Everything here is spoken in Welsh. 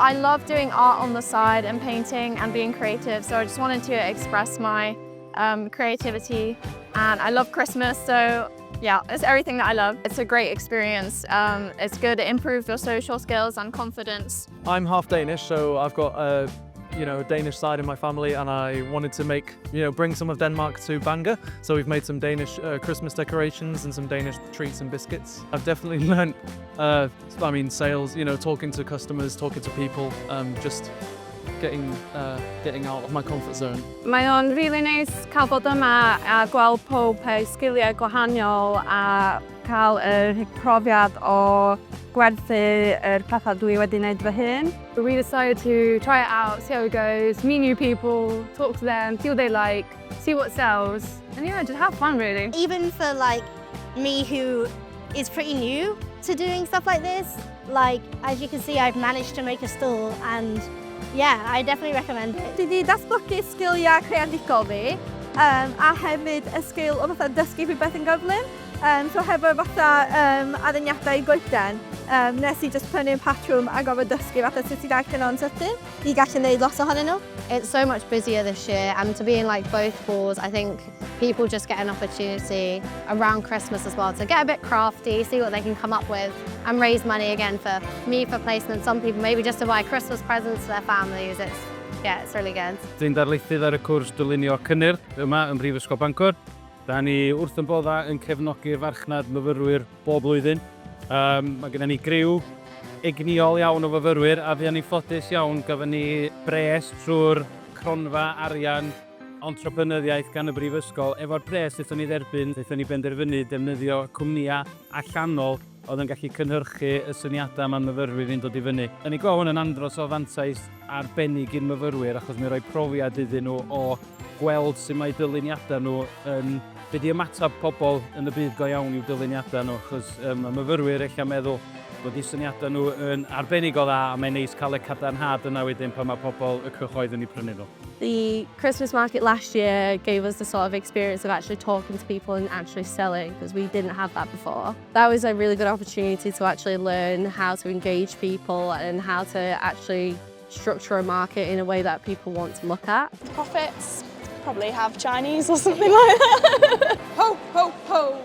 I love doing art on the side and painting and being creative, so I just wanted to express my creativity. And I love Christmas, so yeah, it's everything that I love. It's a great experience. It's good to improve your social skills and confidence. I'm half Danish, so I've got a Danish side in my family, and I wanted to make you know bring some of Denmark to Bangor. So we've made some Danish Christmas decorations and some Danish treats and biscuits. I've definitely learnt, I mean, sales. Talking to customers, talking to people, just getting out of my comfort zone. Mae o'n really neis cael bod yma a gweld pob peth sgiliau gwahanol a cael yr profiad o gwerthu yr pethau dwi wedi wneud fy hun. We decided to try it out, see how it goes, meet new people, talk to them, see what they like, see what sells, and yeah, just have fun, really. Even for, like, me, who is pretty new to doing stuff like this, like, as you can see, I've managed to make a stall and yeah, I definitely recommend it. Dwi wedi datblygu sgiliau creadigol fi a hefyd y sgil o fatha dysgu rhywbeth yn gyflym. So hefo fatha addurniadau goeden, nes i just prynu patrwm a gorfod dysgu fatha sut i darllen o'n sydyn i gallu gwneud lot ohonyn nhw. It's so much busier this year, and to be in, like, both halls, I think people just get an opportunity around Christmas as well to get a bit crafty, see what they can come up with and raise money again for me for placement, some people maybe just to buy Christmas presents to their families. It's yeah, it's really good. Dwi'n darlithydd ar y cwrs dylunio cynnyrch yma ym Mhrifysgol Bangor. Da ni wrth yn bodda yn cefnogi'r farchnad myfyrwyr bob blwyddyn. Mae gennym ni griw egnïol iawn o fyfyrwyr a fuon ni ffodus iawn gafon ni bres trwy'r cronfa arian entrepreneuriaeth gan y Brifysgol. Efo'r pres wnaethon ni dderbyn, wnaethon ni benderfynu defnyddio cwmnïau allanol oedd yn gallu cynhyrchu y syniadau ma'n myfyrwyr ni'n dod i fyny. Da ni'n gweld hwn yn andros o fantais arbennig i'r myfyrwyr achos mae'n rhoi profiad iddyn nhw o gweld sut mae dyluniadau nhw yn, be di ymateb pobl yn y byd go iawn i'w dyluniadau nhw, achos mae myfyrwyr eich meddwl bod eu syniadau nhw yn arbennig o dda a mae'n neis cael y cadarnhad yna wedyn pan mae pobl y cyhoedd yn eu prynu nhw. The Christmas market last year gave us the sort of experience of actually talking to people and actually selling, because we didn't have that before. That was a really good opportunity to actually learn how to engage people and how to actually structure a market in a way that people want to look at. Profits, probably have Chinese or something like that. Ho, ho, ho!